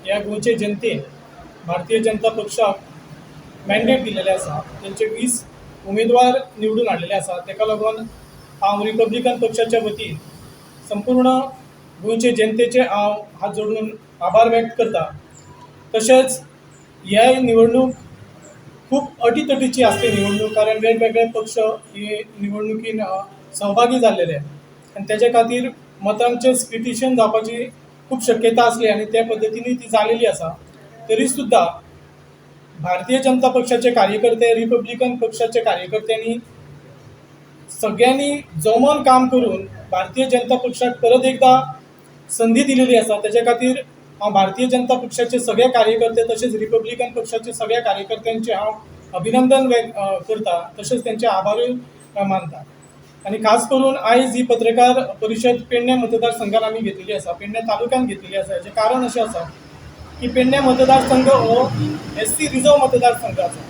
ह्या गोंयचे जनतेन भारतीय जनता पक्षाक मॅन्डेट दिलेलें आसा. तेंचे 20 उमेदवार निवडून हाडलेले आसा. ताका लागून हांव रिपब्लिकन पक्षाच्या वतीन संपूर्ण गोंयचे जनतेचे हांव हात जोडून आभार व्यक्त करता. तशेंच हे निवडणूक खूब अटीतटीची आसली निवडणूक, कारण वेगवेगळे पक्ष ही निवडणुकीन सहभागी जाल्लेले आनी तेजे खातीर मतांचें स्पिटिशन जावपाची खूब शक्यता आसली आनी त्या पद्दतीन ती जालेली आसा. तरी सुद्दां भारतीय जनता पक्षाचे कार्यकर्ते, रिपब्लिकन पक्षाचे कार्यकर्त्यांनी सगळ्यांनी जमोन काम करून भारतीय जनता पक्षाक परत एकदां संदी दिलेली आसा. तेजे खातीर हांव भारतीय जनता पक्षाचे सगळे कार्यकर्ते तशेंच रिपब्लिकन पक्षाचे सगळ्या कार्यकर्त्यांचे हांव अभिनंदन करता, तशेंच तेंचे आभारूय मानता. आनी खास करून आयज ही पत्रकार परिशद पेडणे मतदारसंघान आमी घेतलेली आसा, पेडणे तालुक्यान घेतलेली आसा. हेचें कारण अशें आसा की पेडणे मतदारसंघ हो एससी रिजर्व मतदारसंघ आसा.